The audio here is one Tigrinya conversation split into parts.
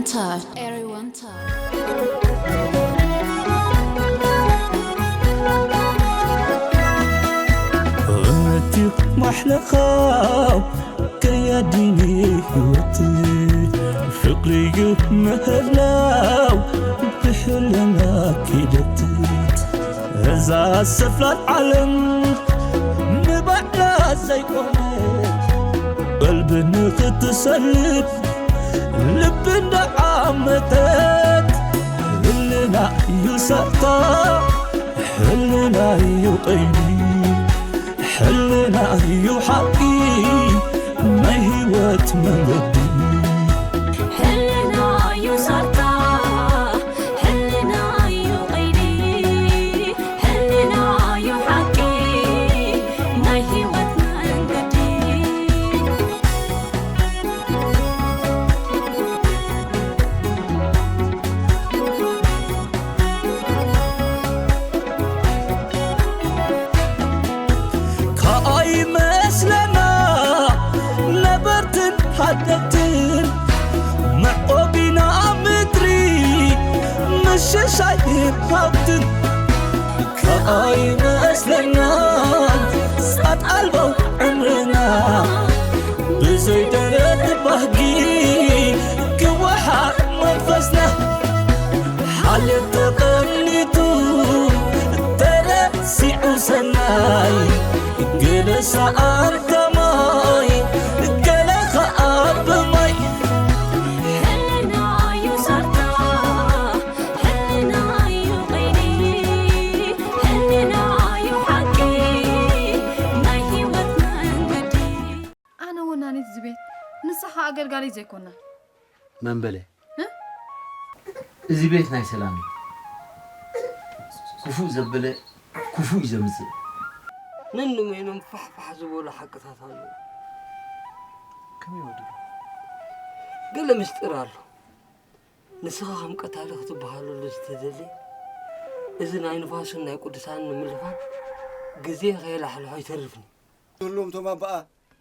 Everyone talk. እምነትዩ ማሕለኻው ከያዲኒ ህይወት ፍቕርዩ ምህላው ብሕልና ኪደት እዛ ሰፍላል ዓለም ንባዕላ ዘይኮነት ቀልቢ ንኽትሰልብ ልቢ እንዳዓመተት ህልና እዩ ሰርታ ሕልና እዩ ቀይዲ ሕልና እዩ ሓቂ ናይ ህይወት መንገዲ ሕልና እዩ ሰርታ ሕልና እዩ ቀይዲ ሕልና እዩ ሓቂ ናይ ህይወት መንገዲ ከኣይመስለና ነበርትን ሓደግትን መዕቆቢና ምድሪ ምሽሻይን ሃብትን ከኣይመስለና ጻት ኣልቦ ዕምርና ብዘይ ደረት ባህጊ ክወሓጥ መንፈስና ሓልዮት ተቐኒቱ ተረሲዑ ሰናይ ገለ ሰኣንታ ማይ ገለ ኸኣ ብማይ ሕልና እዩ ሰርታ ሕልና እዩ ቀይዲ ሕልና እዩ ሓቂ ናይ ህይወት መንገዲ ኣነ ወናኒት እዚ ቤት ንሳ ኸኣ ኣገልጋሊት ዘይኮና መን በለ? እ? እዚ ቤት ናይ ሰላም እዩ። ክፉእ ዘበለ ክፉእ እዩ ዘምጽእ። ነንመይኖም ፋሕፋሕ ዝበሉ ሓቅታት ኣለዉ። ከመይ ወዲሉ? ገለ ምስጢር ኣሎ። ንስኻ ከም ቀታሊ ክትበሃለሉ ዝተደልየ፣ እዚ ናይ ንፋስን ናይ ቅዱሳንን ምልፋት ግዜ ከየላሕልሖ ኣይተርፍን እዩ። ክህልዎም እቶም ኣባኣ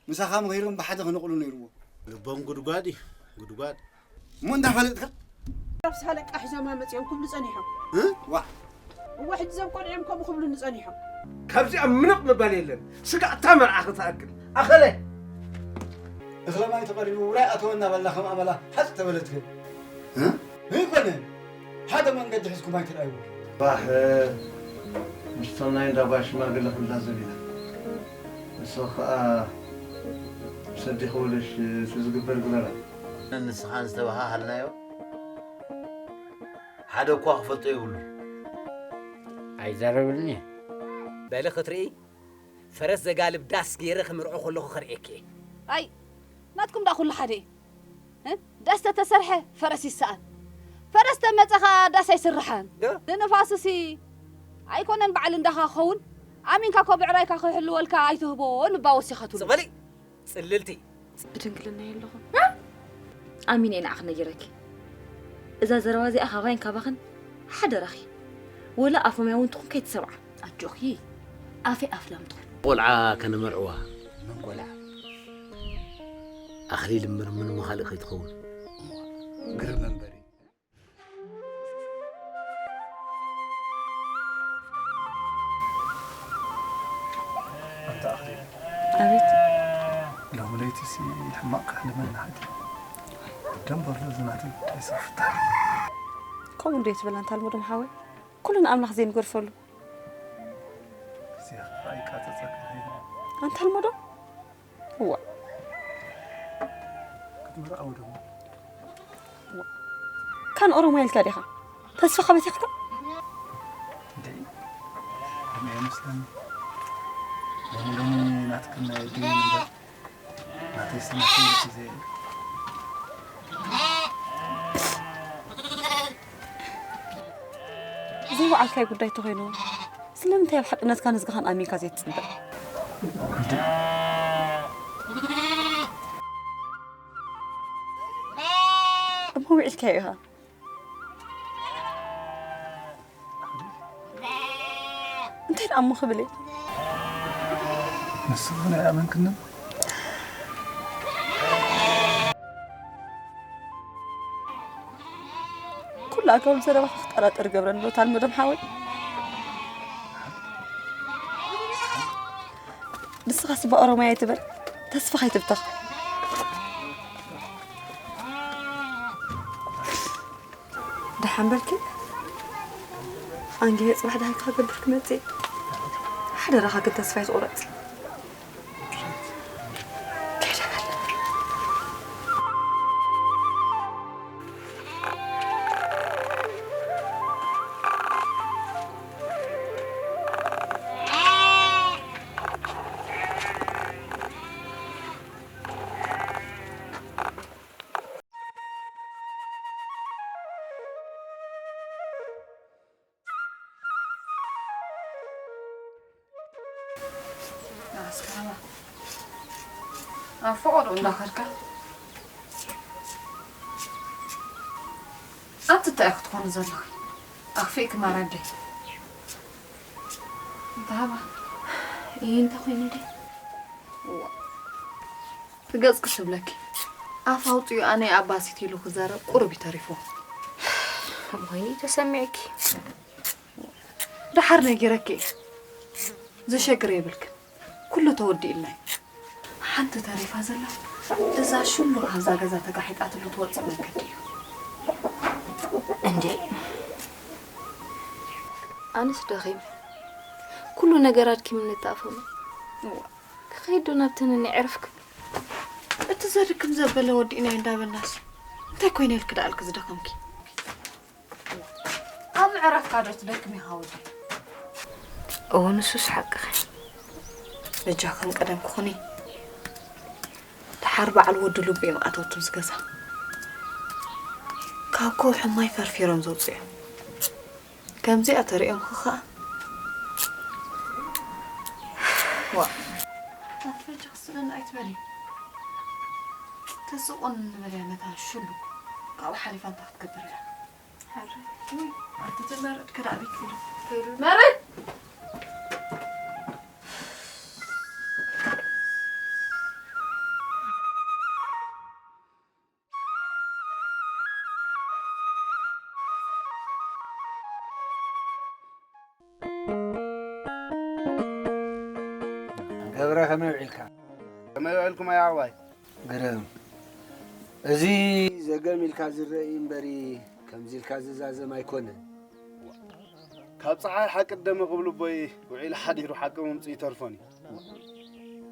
ምሳኻ ምኺሮም ብሓደ ክነቕሉ ነይርዎ። ልቦም ጉድጓድ እዩ፣ ጉድጓድ። እሞ እንዳፈለጥካ? ራፍስኻ ለቃ ሒዞማ መጺኦም ክብሉ ጸኒሖም። እ? ዋ። እወ፣ ሕጂ እዞም ቆልዑ እዮም ከምኡ ክብሉኒ ጸኒሖም። ካብዚኣ ምንቕ ምባል የለን። ስጋእ እታ መርዓ ክትኣክል። ኣኸለ! እኽለ ማይ ተቐሪቡ፣ ውራይ ኣተወ እናበልና ከም ኣመላ ሓጽ ተበለት ግን። እ? ኣይኮነን። ሓደ መንገዲ ሒዝኩም ኣይትርኣዩ። ባሕ፣ ምስቶም ናይ እንዳ ጓል ሽማግለ ክንላዘብ ኢና። ንስኺ ኸኣ ሰዲኺ ወለሽ እቲ ዝግበር ግበራ። ንስኻን ዝተባሃሃልናዮ ሓደ እኳ ክፈልጦ የብሉን። ኣይዛረብልኒ። በሊ ክትርኢ፣ ፈረስ ዘጋልብ ዳስ ገይረ ክምርዖ ከለኹ ከርእየኪ እየ። ኣይ፣ ናትኩም ደኣ ኩሉ ሓደ እዩ። እ? ዳስ ተተሰርሐ ፈረስ ይሰኣን። ፈረስ ተመጸ ኸኣ ዳስ ኣይስርሓን። ዶ? ንንፋስሲ ኣይኮነን በዓል እንዳኻ ክኸውን፣ ኣሚንካ እኮ ብዕራይካ ክሕልወልካ ኣይትህቦ ንባ ወሲኻ ትብሉ። ጽቕ በሊ፣ ጽልልቲ። ብድንግልና የለኹ። ኣሚነ እየ ንዓኺ ነጊረኪ። እዛ ዘረባ እዚኣ ካባይን ካባኽን ሓደራኺ። ወላ ኣፎምያ እውን ትኹን ከይትሰምዓ። ኣጆኺ፣ ኣፈይ ኣፍላም ትኹን። ቆልዓ ከነመርዕዋ። መን ቆልዓ? ኣኽሊል እምበር ምንም ካልእ ከይትኸውን። ግርም መንበሪ። ኣንታ ኣኽሊል። ኣቤት። ሎሚ ለይቲሲ ሕማቕ ክሕልመኒ ሓዲረ። ደም በሎ እዚ ናተይ ጉዳይ ስኽፍታ። ከምኡ እንዶ ኣይትበል ኣንታ ኣልሙዶም ሓወይ። ኩሉ ንኣምላኽ ዘይንገድፈሉ። ግዜኻ ይቃጸጸካ ከይኑ። ኣንታ ኣልሙዶም? እዋ። ክትምርዓው ዶ? እዋ። ካን ኦሮሞ ኢልካ ዲኻ? ተስፋኻ በቲኽካ? እንዴ፣ ከምኡ ኣይመስለኒ። ሎሚ ሎሚ ናትክን ናይ ኣደይን እምበር፣ ናተይስ ናተይ ኢልኪ ዘይ- ዘይወዓልካዮ ጉዳይ እንተኾይኑ፣ ስለምንታይ ኣብ ሓቅነትካን ህዝብኻን ኣሚንካ ዘይትጽንበል? እሞ ውዒልካዮ ኢኻ። እንታይ ደኣ እሞ ክብል እየ? ንስኺ ግን ኣይኣመንክንን? ዳኣካውን ዘረባኻ ክጠራጠር ይገብረኒ ዶ ታልመዶም ሓወይ? ንስኻስ ብኦሮማይ ኣይትበል፣ ተስፋ ከይትብተኽ። ደሓን በልኪ። ኣንጊሀ ጽባሕ ደሃይ ክገብር ክመጽእ እየ። ሓደራኻ ግን ተስፋ ኣይትቑረጽ። ኣስካላ ኣብ ፈቐዶ እንዳኸድካ ኣንቲ እንታይ ክትኾኑ ዘለኺ? ኣኽፊእኪ ማራደይ እንተሃባ። ይህ እንታይ ኮይኑ እንዴ? ክገጽ ክስብለኪ ኣፍ ኣውፅኡ ኣነ ኣባሲት ኢሉ ክዛረብ ቁሩብ ይተሪፎ። እሞ ይኒ ተሰሚዕኪ። ደሓር ነጊረኪ እየ። ዘሸግር የብልክን። ኩሉ ተወዲእልና እዩ። ሓንቲ ተሪፋ ዘላ እዛ ሽሉ ካብዛ ገዛ ተጋሒጣትሉ ትወፅእ መንገዲ እዩ። እንዴ ኣነስ ደኺም ኩሉ ነገር ኣድኪምኒ ተኣፈሙ። ክኸይድ ዶ ናብተን እኒ ዕርፍ ክብል? እቲ ዘድክም ዘበለ ወዲእናዮ እንዳበልናስ እንታይ ኮይነ ኢልኪ ደኣልኪ ዝደኸምኪ? ኣብ ምዕራፍካ ዶ ትደክም ኢኻ ወዲ? እዎ ንሱስ ሓቅኺ። በጃኽን ቀደም ክኹኒ። ደሓር በዓል ወዲ ልቡ እዮም ኣተውቱ ዝገዛ ካብ ከውሒ ማይ ፈርፊሮም ዘውፅኡ እዮም። ከምዚኣ ተሪኦምኺ ኸዓ ዋ ኣትፈጅ ክስእን ኣይትበሊ። ተስቆን እንበልያ ነታ ሽሉ ካብኡ ሓሊፋ እንታይ ክትገብር እያ? ሓረ ውይ ኣቲ ትመረድ ከዳእ ቤት ኪዱ ከይዱ መረድ ገብረ ከመይ ውዒልካ? ከመይ ውዒልኩም ኣያ ኣሕዋይ? ግርም። እዚ ዘገም ኢልካ ዝረኢ እምበሪ ከምዚ ኢልካ ዝዛዘም ኣይኮነን። ካብ ፀሓይ ሓቂ ደመቕ ብልቦይ ውዒሉ ሓዲሩ ሓቂ ምምፅኡ ይተርፎን እዩ።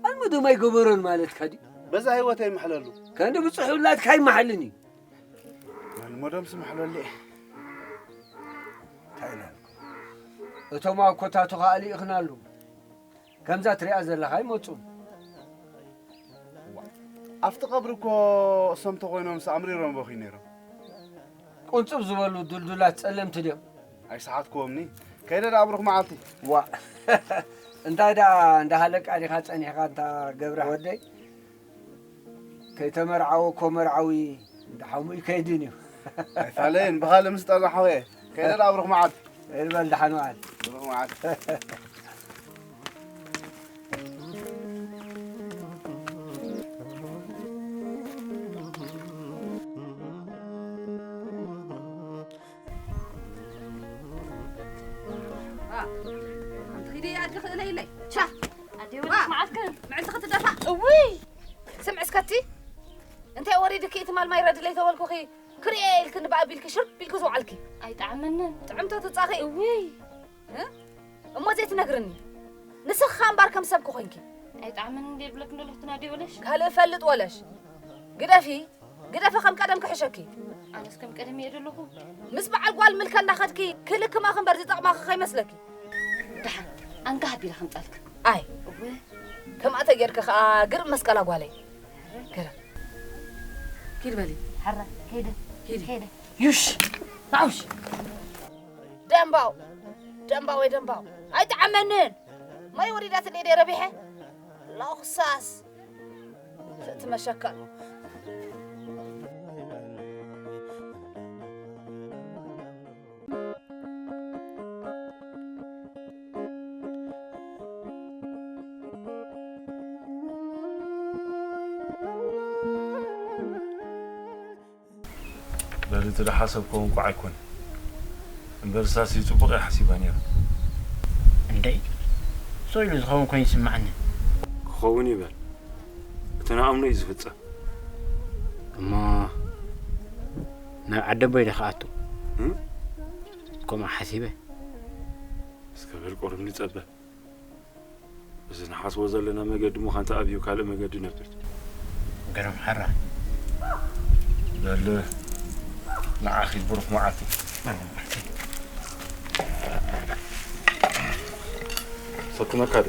ኣልመዶም ኣይገበሮን ማለትካ ድዩ? በዛ ህይወት ኣይምሕለሉ። ከንዲ ብፅሑላትካ ኣይመሓልን እዩ። ኣልመዶም ስምሕለሉ እየ። እንታይ ኢላልኩም? እቶም ኣኮታቱ ከዓ ልኢኽናሉ። ከምዛ ትሪኣ ዘለኻ ኣይመፁን። ኣብቲ ቀብሪ እኮ እሶም ተኾይኖምስ ኣምሪሮም በኽዩ ነይሮም። ቁንፅብ ዝበሉ ዱልዱላት ፀለምቲ ድዮም? ኣይሰሓትክዎምኒ። ከይደ ደኣ ብሩኽ መዓልቲ። ዋ እንታይ ደኣ እንዳሃለቃ ዲኻ ፀኒሕካ እንታ ገብረ ወደይ? ከይተመርዓወ እኮ መርዓዊ እንዳሓሙ ይከይድን እዩ። ኣይፋለየን ብኻልእ ምስ ጠዛሓወ እየ። ከይደ ደኣ ብሩኽ መዓልቲ። እልበል ደሓን መዓልቲ። ብሩኽ መዓልቲ። ኣንቲ ኺዲ ኣድጊ ክእለ ኢለይ። ቻ! ኣዴ ወለሽ መዓልክን? ምዕልቲ ክትደፋ። እውይ! ስምዒ እስከቲ። እንታይ ወሪድኪ ትማል ማይ ረድለይ ተበልኩኺ? ክርእየ ኢልክኒ ብኣቢልኪ ሽርብ ኢልኪ ዝውዓልኪ። ኣይጠዓመንን። ጥዕምቶ ትጻኺ። እውይ! እ? እሞ ዘይትነግርኒ? ንስኻ እምባር ከም ሰብ ክኾንኪ። ኣይጠዓመንን እንዴ ብለክ እንደለኹ ትናዲ ወለሽ? ካልእ ፈልጥ ወለሽ። ግደፊ፣ ግደፊ ከም ቀደም ክሕሸኪ። ኣነስ ከም ቀደም እየ ዘለኹ። ምስ በዓል ጓል ምልከ እንዳኸድኪ ክልክማኺ እምበር ዝጠቕማኺ ከይመስለኪ። ደሓን፣ ኣንጋህ ኣቢለ ከምጻልክ። ኣይ፣ እወ። ከምኣ ተጌርኪ ኸኣ ግርም መስቀላ ጓለይ። ገለ። ኪድ በሊ። ሓራ፣ ከይደ፣ ኪድ። ከይደ። ዩሽ፣ ናውሽ። ደምባው፣ ደምባው ወይ ደምባው። ኣይጠዓመንን። ማይ ወሪዳትለይ ደይ ረቢሐ። ሎኽሳስ። ፍእቲ መሸከል። በሊ እቲ ዝሓሰብክዎ እንኳዕ ኣይኮነን። እምበርሳሲ ጽቡቕ እያ ሓሲባ ነይራ። እንደይ፣ ሰው ኢሉ ዝኸውን ኮይኑ ይስማዓኒ። ክኸውን ይበል። እቲ ንኣምኖ እዩ ዝፍጸም። እሞ ናብ ዓደቦይ ዶ ክኣቱ? እም? ከምኡ ሓሲበ። እስከ በል ቁሩብ ንጸበ። እዚ ንሓስቦ ዘለና መገዲ እሞ ካንተ ኣብዩ ካልእ መገዲ ነብር። ገረም ሓራ። በል ንዓኺ ብሩኽ መዓልቲ። ሰክመካ ዶ?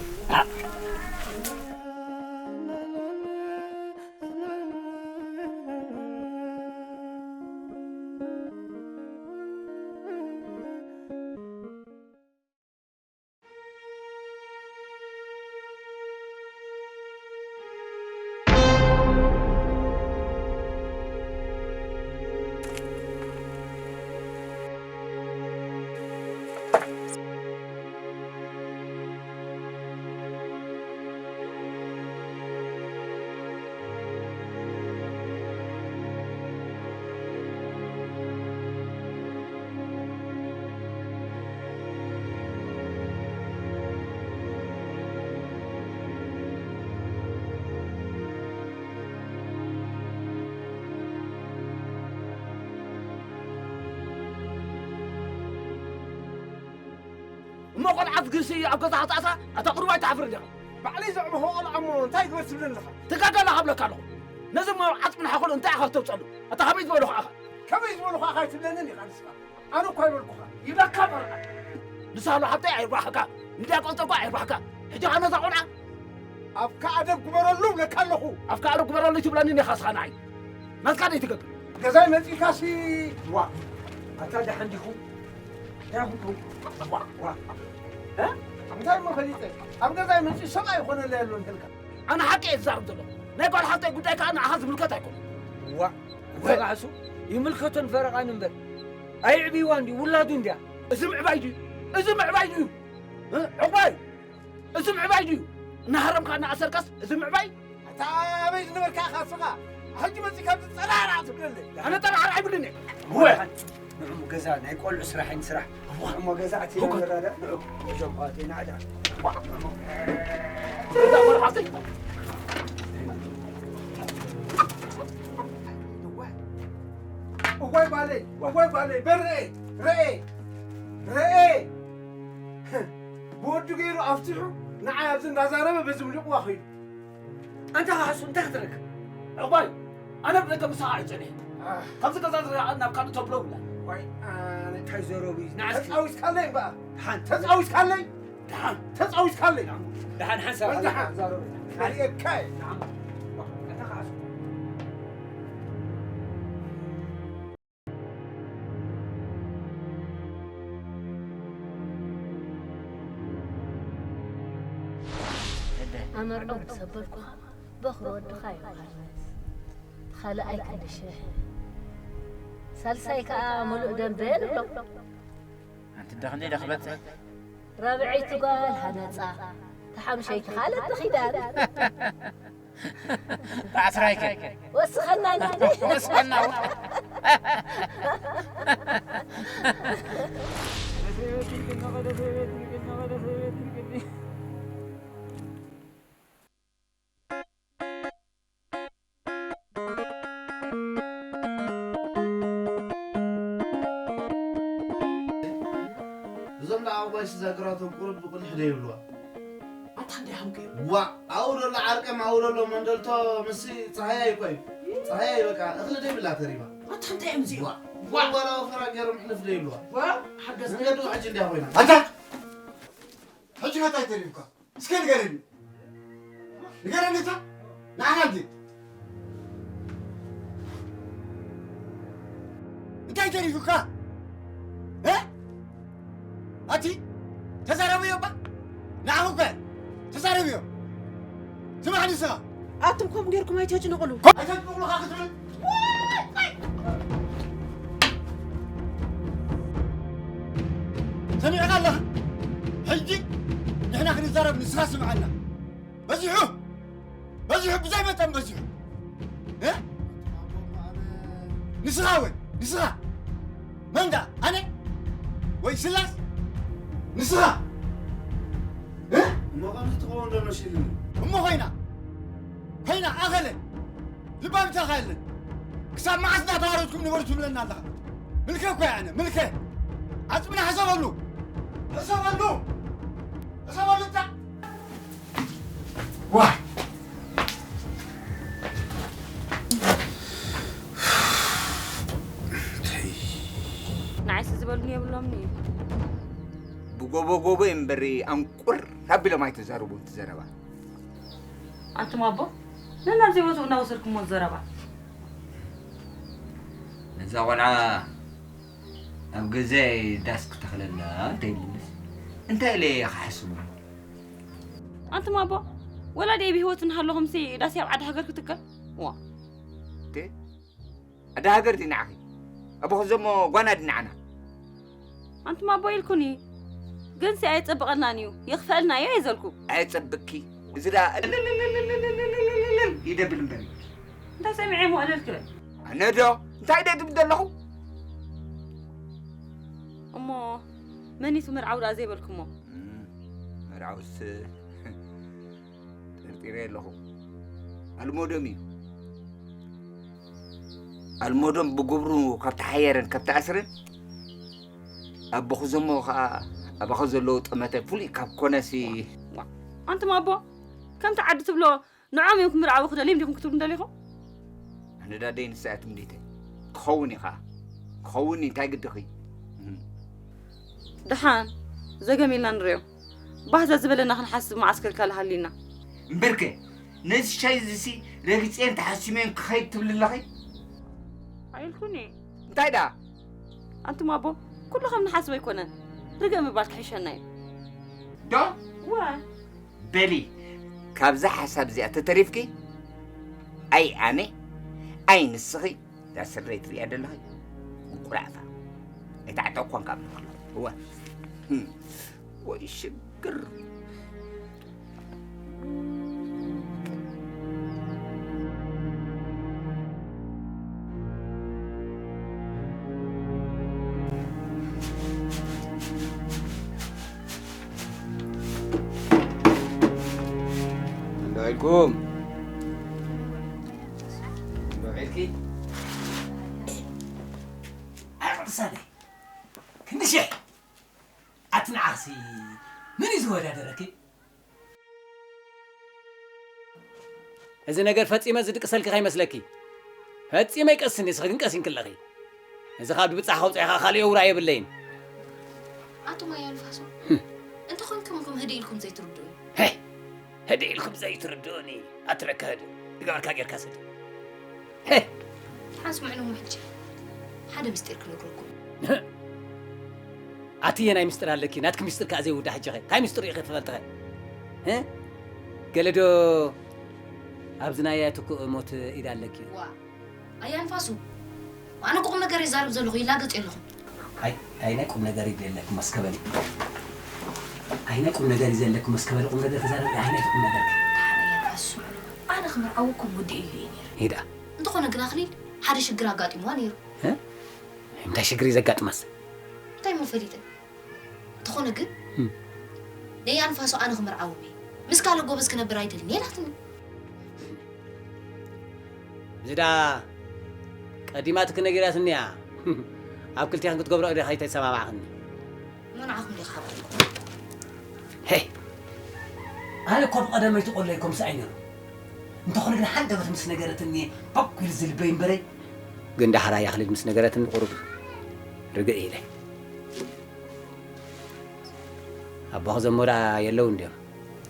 እሞ ቆልዓ ዝግህሲ ኣብ ገዛ ክትኣትዋ፣ ኣታ ቁሩብ ኣይትሓፍርን ዲኻ? ባዕለይ ዘዕበኹ ቆልዓ እሞ እንታይ ግበር ትብለኒ ኣለኻ? ትጋገ ኣለኻ እብለካ ኣለኹ። ነዚ እሞ ዓጽሚ ንሓኾሉ እንታይ ኢኻ ክተውጸሉ? ኣታ ከመይ ዝበልኹ ኣኻ? ከመይ ዝበልኹ ኣኻ ኣይትብለንን ኢኻ ንስኻ? ኣነ እኳ ኣይበልኩኻ። ይብለካ ቆልዓ። ንስኻ ሎ ሓብተይ ኣይርባሕካ፣ ንድያ ቆልጠ እኳ ኣይርባሕካ። ሕጂ ኸኣ ነዛ ቆልዓ ኣፍካ ኣደብ ግበረሉ እብለካ ኣለኹ። ኣፍካ ኣደብ ግበረሉ ትብለኒ ኢኻ ንስኻ ንዓይ። ናትካ ደይ ትገብር። ገዛይ መጺእካሲ፣ ዋ፣ ኣታ ደሓን ዲኹም? እንታይ ኹንኩም? ዋ፣ ዋ። እ? እንታይ እሞ ፈሊጠ? ኣብ ገዛይ መጺኡ ሰብኣይ ይኾነለይ ኣሎ እንተልካ። ኣነ ሓቂ እየ ዝዛረብ ዘለኹ። ናይ ጓል ሓብተይ ጉዳይ ከኣ ንዓኻ ዝምልከት ኣይኮነን። ዋ፣ ተባዕሱ ይምልከቶን ፈረቓን እምበር። ኣየዕብይዋን ድዩ? ውላዱ እንድያ። እዚ ምዕባይ ድዩ? እዚ ምዕባይ ድዩ? እ? ዕቑባይ! እዚ ምዕባይ ድዩ? እናሃረምካ እናኣሰርካስ እዚ ምዕባይ? ኣታ ኣበይ ዝነበርካ ኢኻ ንስኻ? ሕጂ መጺእካ ኣብዚ ጸራርዓ ትብለለይ? ኣነ ጸራርዓ ኣይብልን እየ። ወ! ንዑ ገዛ ናይ ቆልዑ ስራሕ ኣይንስራሕ። እሞ ገዛ ኣቲና ንረዳዳእ። ንዑ እዞም ኣሕዋተይ ናዕዳ። ገዛ ቆልዓ ኣፍተይ። እዋይ ጓለይ፣ እዋይ ጓለይ፣ በል ርኤ፣ ርኤ፣ ርኤ። ብወዱ ገይሩ ኣፍቲሑ ንዓይ ኣብዚ እንዳዛረበ በዚ ሙሊቕዋ ኸይዱ። ኣንታ ካሕሱ እንታይ ክትረክብ? ዕቑባይ፣ ኣነ ብደገ ምሳኻ ኣይጸንሕን። ኣህ። ካብዚ ገዛ ዝረኣ ናብ ካልእ ተብሎ ብላ። ዋይ፣ ኣነ እንታይ ዘረቡ እዩ? ንዓስኪ። ተጻዊትካለይ እምበኣር። ደሓን። ተጻዊትካለይ። ደሓን። ተጻዊትካለይ። ደሓን ሓንሳብ ወይ ደሓን። ኣዛረቡ። ኣርእየካ እየ። ደሓን። ኣንታ ካሕሱ። ኣመርዖ ምስ ኣበልኩኻ፣ በኹሪ ወድኻ ዮሃንስ፣ ካልኣይ ክንዲ ሽሕ፣ ሳልሳይ ከኣ ምሉእ ደንበ ንብሎ። ሓንቲ ደኽሊ ዶ ክበጽሕ? ራብዐይቲ ጓል ሃነጻ፣ እታ ሓምሸይቲ ካልኣይቲ ኪዳን። ዳዕስራይከ? ወስኸና ንሕና። ወስኸና። እዞም ደኣ ኣባይሲ ዛግራቶም ቁሩብ ብቕልሕ ዶ ይብልዋ? ኣንታ እንዲያ ሃምቀ። ዋ፣ ኣብኡ ዘሎ ዓርቀም፣ ኣብኡ ዘሎ መንደልቶ፣ ምስዚ ጸሃያይ እኮ እዩ። ጸሃያይ በቃ እኽሊ ደይብላ ተሪባ። ኣታ እንታይ እዮም እዚኦም? ዋ፣ ዋ። ዋላ ወፈራ ገይሮም ሕልፍ ደይብልዋ። ዋ፣ ሓገዝ መንገዲ ሕጂ እንዲያ ኮይና። ኣታ! ሕጂ ከ እንታይ ተሪብካ? እስከ ንገረኒ። ንገረኒ እታ። ንዓኻ እንዲ። እንታይ ተሪፉካ? እ? ኣቲ ተዛረብዮ እባ። ንዓኹ እኮ ተዛረብዮ። ስማዕ ንስኻ። ኣቱም ከምኡ ጌርኩም ኣይተጭንቑሉ። ኣይተጭንቑሉ ክትብል። ሰሚዕኻ ኣለኻ? ሕጂ ንሕና ክንዛረብ ንስኻ ስምዓና። በዚሑ! በዚሑ! ብዘይ መጠን በዚሑ! እ? ንስኻ እውን! ንስኻ! መን ደኣ? ኣነ? ወይ ስላስ ንስኻ እሞ ከምዚ ትኸውን ዶ መሲሉኒ? እሞ ኮይና ኮይና ኣኸለ ልባም ተኻየለን ክሳብ መዓስ እንዳተዋረድኩም ንበሩ ትብለና ኣለኻ? ምልከ እኮ ኣነ ምልከ ዓፅምና ሕሰበሉ ሕሰበሉ ሕሰበሉ እታ ዋ ንዓይሲ ዝበሉኒ የብሎምን እዩ። ብጎቦ ጎቦ እምበሪ ኣንቁር ኣቢሎም ኣይተዛርቡ እቲ ዘረባ። ኣንቱም ኣቦ ነናብ ዘይቦትኡ እናወሰድኩሞ ዘረባ። ነዛ ቆልዓ ኣብ ገዛይ ዳስ ክተኽለላ እንተይልንስ እንታይ ኢለ እየ ክሓስቡ? ኣንቱም ኣቦ ወላ ደይ ብህይወት እናሃለኹምሲ ዳስ ኣብ ዓዲ ሃገር ክትከል ዋ ቴ ኣደ ሃገር ዲ ንዓኺ ኣቦ ክዘሞ ጓና ዲ ንዓና ኣንቱም ኣቦ ኢልኩኒ። ግንሲ ኣየጸብቐናን እዩ የኽፈልና እዩ እየ ዘልኩ። ኣየጸብቅኪ እዚ ደኣ እልልልልልልልልልልልል ይደብል እምበር። እንታይ ሰሚዐ እሞ እልል ክብል? ኣነ ዶ እንታይ ድየ ድብል ዘለኹ? እሞ መኒቱ መርዓዊ ደኣ ዘይበልኩሞ? መርዓውስ ጠርጢረ ኣለኹ። ኣልሞዶም እዩ። ኣልሞዶም ብግብሩ ካብ ተሓየረን ካብ ተኣስረን ኣቦ ክዘሞ ኸኣ ኣባኹ ዘለዎ ጠመተ ፍሉይ ካብ ኮነሲ ኣንቱም ኣቦ ከምቲ ዓዲ ትብሎ ንዖም እዮም ክምርዓዉ ክደልዮም ዲኹም ክትብሉ ደሊኹም? ኣነ ዳደይ ንሳ እያ ትምኒተይ። ክኸውን እዩ ኸኣ። ክኸውን እዩ እንታይ ግድኺ? ደሓን ዘገም ኢልና ንሪኦ። ባህዘ ዝበለና ክንሓስብ መዓስ ከልካል ሃሊና። እምበርከ ነዚ ሻይ ዝሲ ረጊፀን ተሓሲመን ክኸይድ ትብሊ ኣለኺ? ኣይልኩኒ። እንታይ ደኣ? ኣንቱም ኣቦ ኩሉ ከም ንሓስብ ኣይኮነን። ርግእ ምባል ክሕሸና እዩ። ዶ? ወ በሊ ካብዛ ሓሳብ እዚኣ ተተሪፍኪ ኣይ ኣነ ኣይ ንስኺ እዛ ስረይ ትሪኣ ዘለኺ እንቁላዕፋ ኣይተዓጠቕኳን ካብ ንኽሎ እወ ወይ ሽግር እንደውዒልኩም እንደውዒልኪ ኣይ ቅዱሳነይ ክንዲ ሽሕ ኣቲ ንዓኽሲ መን እዩ ዝወዳደረኪ? እዚ ነገር ፈጺመ ዝድቅሰልኪ ከይመስለኪ። ፈጺመ ኣይቀስን፣ ንስኺ ግን ቀሲንኪ ኣለኺ። እዚ ካብ ድብጻሕ ከውጽኦ ኢኻ፣ ካልእ የውራ የብለይን። ኣቱም ኣያ ንፋሶ፣ እንተኾንኩም እኹም ህድእ ኢልኩም ዘይትርድኡኒ። ሄ! ህድእ ኢልኩም ዘይትርድኡኒ። ኣትረካ ህድእ። ዝገበርካ ጌርካ ስድ። ሓስምዕኑ ሕጂ ሓደ ምስጢር ክነግረኩም። ኣትየ ናይ ምስጢር ኣለኪ ናትኪ ምስጢር ከኣ ዘይውዳ ሕጂ ኸ ታይ ምስጢር ኢኺ ትፈልጥኸ ገለዶ ኣብዚ ናይ ኣትኩእ ሞት ኢዳ ኣለኪ ዋ ኣያንፋሱ ኣነ ቁም ነገር ይዛረብ ዘለኹ ይላገጽ የለኹም ኣይ ኣይ ናይ ቁም ነገር ይደለክ መስከበል ኣይ ናይ ቁም ነገር ይዘለክ መስከበል ቁም ነገር ተዛረብ ኣይ ናይ ቁም ነገር ኣያንፋሱ ኣነ ክምርዓወኩም ውዲ እዩ ነይሩ ሄዳ እንተኾነ ግን ኣኽሊል ሓደ ሽግር ኣጋጢምዋ ነይሩ እንታይ ሽግር እዩ ዘጋጥማስ እንታይ ሞ ፈሊጠ እንተኾነ ግን ነይ ኣንፋሶ ኣነ ክምርዓዎም እየ ምስ ካልእ ጎበዝ ክነብር ኣይደልን እየ ኢላትኒ እዚ ደኣ ቀዲማትኪ ነጊራትኒ እያ ኣብ ክልቲኽን ክትገብርኦ ዲኻ ኣይተሰማማዕክኒ እሞ ንዓኹም ዲኻ ሓባሪኩም ሄይ ኣነ እኮ ብቐደመይ ትቖለይ ከምዚ ኣይነሩ እንተኾነ ግን ሓንደበት ምስ ነገረትኒ በኩል ዝልበይ እምበረይ ግን ዳሕራይ ኣኽሊል ምስ ነገረትኒ ቁሩብ ርግእ ኢለ ኣቦኺ ዘሞዳ የለውን ድዮም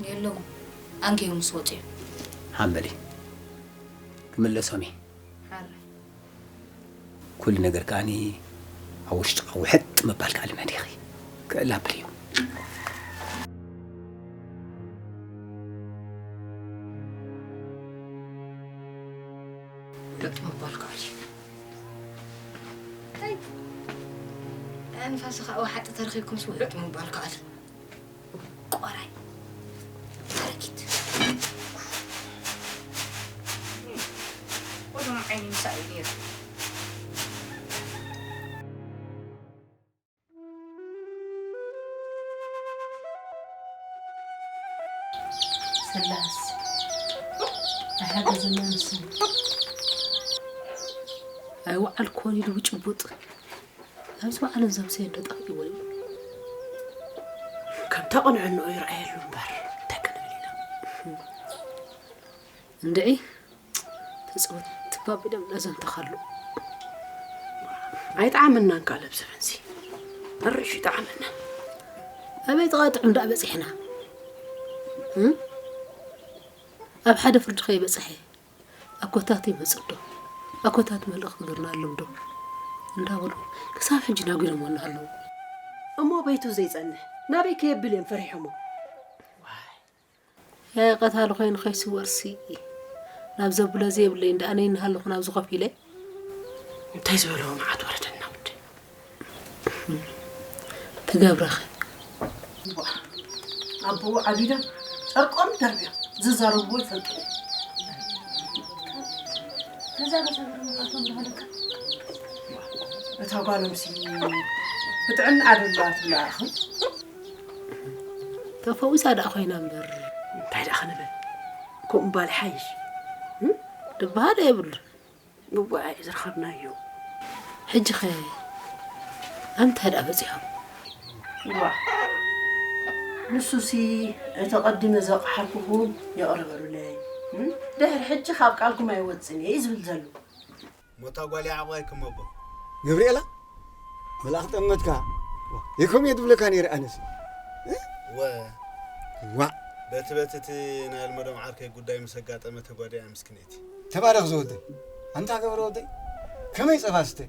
የለውን ኣንገዮም ምስ ወፅኡ ሓምበሊ ክምለሶም እየ ሓራይ ኩሉ ነገር ከኣኒ ኣብ ውሽጥኻ ውሕጥ ምባል ከኣ ልመድ ኢኺ ክእል ኣብልዩ ውሕጥ ምባል ከኣል እዩ ኣንፋስኻ ወሓጢ ተረኺብኩምስ ውሕጥ ምባል ከኣል ቆራይ ኣረጊት። ቁዱም ዓይኒ ምሳእ እዩ ነይሩ። ስላስ ኣይሓገዘና ንስን ኣይወዓል ኮን ኢሉ ብጭቡጥ ኣብዚ በዓልን ዘምሰ እንዶ ጠፊእዎ እዩ። ከምታ ቅንዕንኡ ይረኣየሉ እምበር እንታይ ክንብል ኢና? እንድዒ ተጽወት ትባብ ኢሎም ነዘንተኻሉ። ኣይጠዓመናን ቃል ኣብ ዘበንሲ። ኣርእሹ ይጠዓመና። ኣበይ ጥቓ ጥዑም ደኣ በጺሕና? እም? ኣብ ሓደ ፍርዲ ከይበጽሐ ኣኮታት ይመጽእ ዶ? ኣኮታት መልእኽ ክገብርና ኣሎም ዶ? እንዳበሉ ክሳብ ሕጂ ናጒዶሞና ኣለዉ። እሞ በይቱ ዘይጸንሕ ናበይ ከየብል እዮም ፈሪሖሞ? ዋይ። ያይ ቀታሊ ኮይኑ ከይስወርሲ ናብ ዘብሎ ዘየብለይ እንዳ ኣነ እናሃለኹ ናብዚ ኮፍ ኢለ እንታይ ዝበልዎ መዓት ወረደና ውድ። ትገብረኸ ኣቦኡ ዓቢዶም ጨርቆም ደርብዮም ዝዛረብዎ ይፈልጡ። ተዛረብ ሰገር መጣቶም ዝሃለካ እታ ጓሎምሲ ብጥዕና ኣደላ ትብላ ኣኽም ተፈዊሳ ደኣ ኮይና እምበር እንታይ ደኣ ክንብል? ከምኡ ምባል ይሓይሽ። እም? ድበሃል የብሉን። እዋእ፣ ዝረኸብናዮ። ሕጂ ኸ ኣብ እንታይ ደኣ በጺሖም? እዋ፣ ንሱሲ እቲ ቀዲመ ዘቕሓርኩኹም ይቕረ በሉለይ። እም? ድሕሪ ሕጂ ካብ ቃልኩም ኣይወጽን እየ እዩ ዝብል ዘሎ። ሞታ ጓል ያዕቆብ ኣይክመቦ። ገብርኤላ፣ መልኣኽ ጠመትካ። ይኮም እየ ድብለካ ነይረ ኣነስ። እ? ወ። ዋእ። በቲ በቲ እቲ ናይ ኣልመዶም ዓርከይ ጉዳይ ምስ ኣጋጠመ ተጓዲኣ ምስክነይቲ። ተባረኽ ዝወደይ። ኣንታ ገብረ ወደይ፣ ከመይ ጸባ ስተ?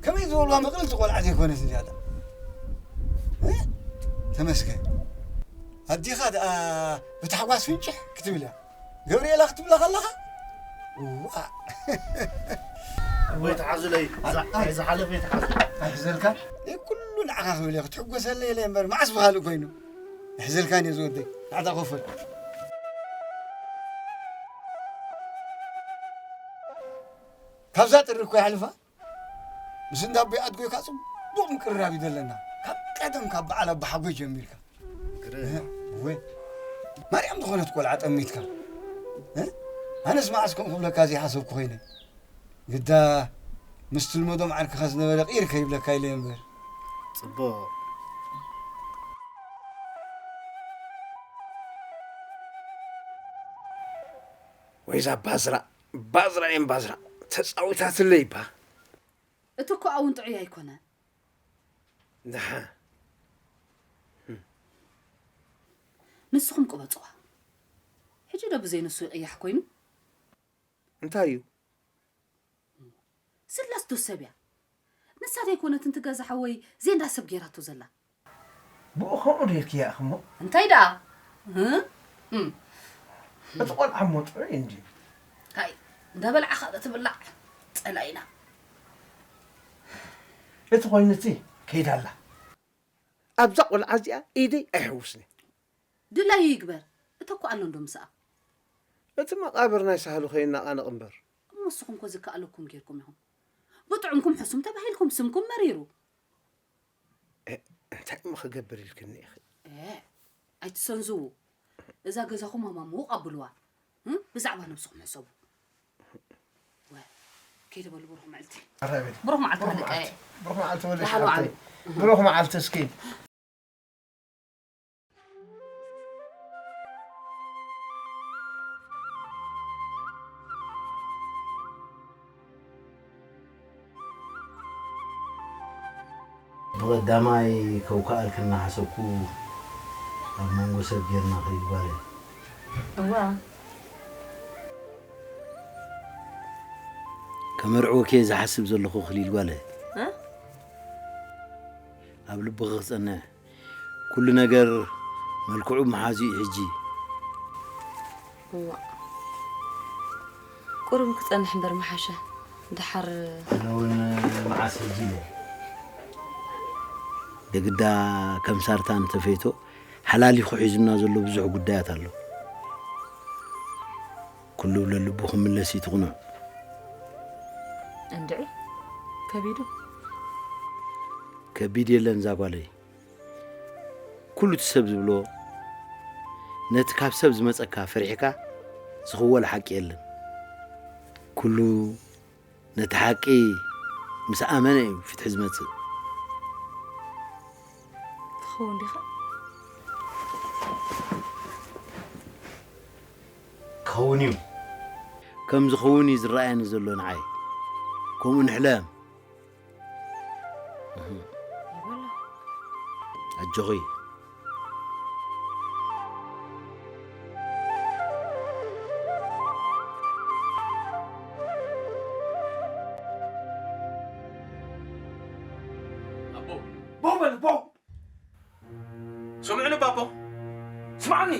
ከመይ ዝበልዋ ምቕልቲ ቆልዓ ዘይኮነስ እንድያ እታ። እ? ተመስገን። ኣዴኻ ደኣ ብታሕጓስ ፍንጭሕ ክትብል እያ። ገብርኤላ ክትብላ ከለኻ? እዋ። ኣቦይ ተሓዙለይ፣ ኣይ፣ ኣይ። ዝሓለፈ ይተሓዙ። ኣይሕዘልካ? እይ፣ ኩሉ ንዓኻ ክብል እየ፣ ክትሕጎሰለይ ኢለ እምበር፣ መዓስ ብኻልእ ኮይኑ? ኣይሕዘልካን እየ ዝወደይ፣ ናዕታ ኮፈል። ካብዛ ጥሪ እኮ የሕልፋ። ምስ እንዳ ኣቦይ ኣድጎይ ከኣ ጽቡቕ ምቅርራብ እዩ ዘለና። ካብ ቀደም ካብ በዓል ኣቦሓጎይ ጀሚርካ። ግርም። እህ፣ ወይ። ማርያም ዝኾነት ቆልዓ ጠሚትካ። እ? ኣነስ መዓስ ከምኡ ክብለካ ዘይሓሰብኩ ኮይነ። ግዳ ምስ ትልመዶም ዓርክኻ ዝነበረ ቅይር ከይብለካ ኢለ እምበር። ጽቡቕ። ወይዛ ባዝራ፣ ባዝራ እየን ባዝራ። ተጻዊታትለይ እባ። እቲ እኮ እውን ጥዑይ ኣይኮነን። ደሓ። ንስኹም ቅበጽዋ። ሕጂ ዶ ብዘይ ንሱ ይቕያሕ ኮይኑ? እንታይ እዩ? ስላስ ዶ ሰብ እያ? ንሳ ደይኮነትን ትገዛ ሓወይ ዜንዳ ሰብ ጌራቶ ዘላ። ብኡ ከምኡ ዶ ኢልክያ ኢኺ እሞ? እንታይ ደኣ? እ? እም። እቲ ቆልዓ እሞ ጥዑይ እንድዩ። ሃይ፣ እንዳበልዓ ካብ እትብላዕ ጸላኢና። እቲ ኮይኑሲ ከይዳ ኣላ። ኣብዛ ቆልዓ እዚኣ ኢደይ ኣይሕውስን እየ። ድላዩ ይግበር። እተኮ ኣሎ እንዶ ምስኣ። እቲ መቓብር ናይ ሳህሉ ከይናቓነቕ እምበር። እሞ ንስኹም ኮ ዝከኣለኩም ጌርኩም ኢኹም። ብጥዑምኩም ሕሱም ተባሂልኩም ስምኩም መሪሩ። እ፣ እንታይ እሞ ክገብር ኢልክኒ ኢኺ? እ፣ ኣይትሰንዝዉ። እዛ ገዛኹም ሃማሙቕ ኣብልዋ። እ፣ ብዛዕባ ነብስኹም ሕሰቡ። ወ፣ ከይደ በሉ ብሩኽ መዓልቲ። ኣረ ቤት። ብሩኽ መዓልቲ ብሩኽ ደቂ። መዓልቲ። ብሩኽ መዓልቲ ወለሽ ደሓን ሓብተይ። ዋዕሉ። ብሩኽ መዓልቲ እስኪ። ብቐዳማይ ከውክኣልኪ እናሓሰብኩ ኣብ መንጎ ሰብ ጌርና ኸይድ ጓለይ። እዋ። ከመርዕወኪ እየ ዝሓስብ ዘለኹ ክሊል ጓለይ። እ? ኣብ ልብኺ ክጸንሕ። ኩሉ ነገር መልክዑ መሓዙ እዩ ሕጂ። እዋ። ቁሩብ ክጸንሕ እምበር ምሓሸ። ደሓር ኣነ እውን መዓስ ሕጂ ኢለ። የግዳ ከም ሳርታን ተፌቶ ሓላሊኹ ሒዙና ዘሎ ብዙሕ ጉዳያት ኣሎ። ኩሉ ለልቡ ክምለስ እዩ እቲ ቅኑዕ። እንድዒ፣ ከቢዱ? ከቢድ የለን እዛ ጓለይ። ኩሉ እቲ ሰብ ዝብሎ ነቲ ካብ ሰብ ዝመጸካ ፈሪሕካ ዝኽወል ሓቂ የለን። ኩሉ ነቲ ሓቂ ምስ ኣመነ እዩ ፍትሒ ዝመጽእ። ትኸውን ዲኻ? ክኸውን እዩ። ከም ዝኸውን እዩ ዝረኣየኒ ዘሎ ንዓይ። ከምኡ ንሕለም። እህ። ይበሎ። ኣጆኺ። ኣቦ። ቦው በል፣ ቦው! ስምዕኒ ባቦ። ስማዕኒ!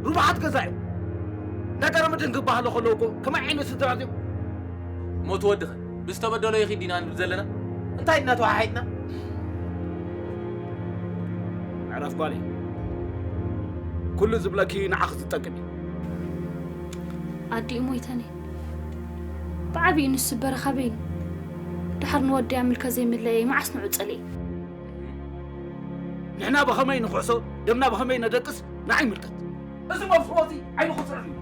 ርቡሓት ገዛ እዩ። ነገረ ምድን ክበሃሎ ከለዉ እኮ ከመይ ዓይነት ስድራ ድዮም? ሞት ወድኸ ብዝተበደሎ ይኺድ ዲና ንብል ዘለና? እንታይ ኢና ተወሓሒጥና? ኣዕራፍ ጓለይ። ኩሉ ዝብለኪ ንዓኺ ዝጠቅም እዩ። ኣዲኡ ሞይተኒ። ብዓቢኡ ንሱ በረኻ በይኑ። ድሓር ንወደይ ኣምልከ ዘይምለየ መዓስ ንዑ ጸልየ። ንሕና ብኸመይ ንኹሕሶ፣ ደምና ብኸመይ ነደቅስ ንዓይ ይምልከት። እዚ መብስቦ እዚ ዓይኑ ክጽዕር እዩ።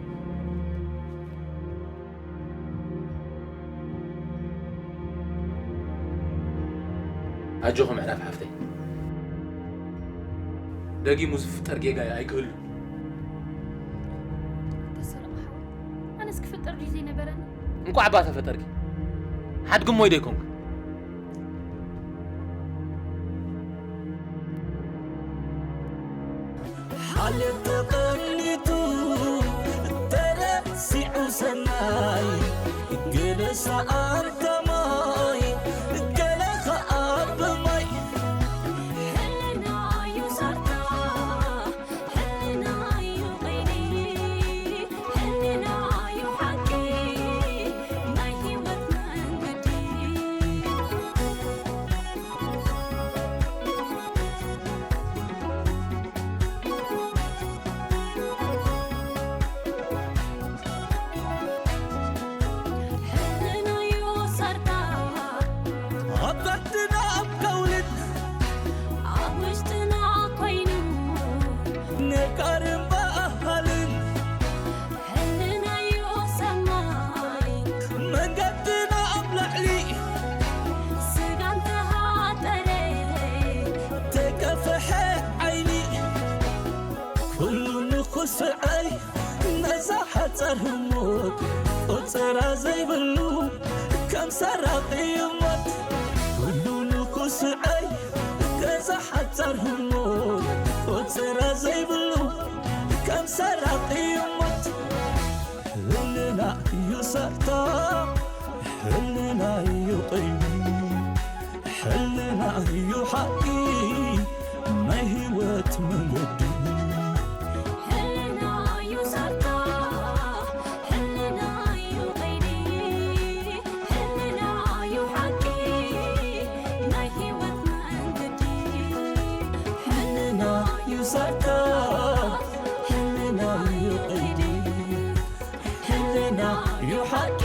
ኣጆኹም ኣዕራፍ ሓፍተይ። ደጊሙ ዝፍጠር ጌጋ ኣይክህሉን። ተሰረቐ ሓወይ፣ ኣነስ ክፍጠር ድዩ ዘይነበረኒ? እንቋዕ እባ ተፈጠርኪ። ሓድጊ እሞ ኣይደይኮንኩ። ሓልዮት ተቐኒቱ ተረሲዑ ሰናይ፣ ገለ ሰኣን ተማይ፣ ገለ ኸኣ ብማይ። ሕልና እዩ ዛርታ፣ ሕልና እዩ ቐይዲ፣ ሕልና እዩ ሓቂ፣ ናይ ህይወት መንገዲ። ሕልናዮ ሰርታ ኣብ ዓድና ኣብ ከውልን ኣብ ውሽጥና ኮይኑ ነጋርን በሃልን ሕልናዮ ሰማይ መንገድና ኣብ ላዕሊ ስጋ እንተሃጠረ ተከፍሐ ዓይኒ ኩሉ ንኹስዐይ ነዛ ሓጻር ህሞት ቆጸራ ዘይብሉ ከም ሰራቒ ሞት ኩሉ ንኹስዐይ ነዛ ሓጻር ህሞት ቆጸራ ዘይብሉ ከም ሰራቒ ሞት። ሕልና እዩ ሰርታ፣ ሕልና እዩ ቐይዲ፣ ሕልና እዩ ሓቂ ናይ ህይወት መንገዲ። ሕልና እዩ ሰርታ፣ ሕልና እዩ ቐይዲ፣ ሕልና እዩ ሓቂ ናይ ህይወት መንገዲ። ሕልና እዩ ሰርታ፣ ሕልና እዩ ቐይዲ፣ ሕልና እዩ ሓቂ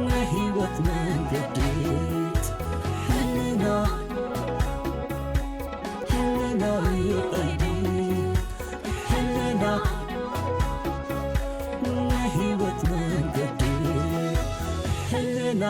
ናይ ህይወት መንገዲ። ሕልና፣ ሕልና እዩ ቐይዲ፣ ሕልና ናይ ህይወት መንገዲ። ሕልና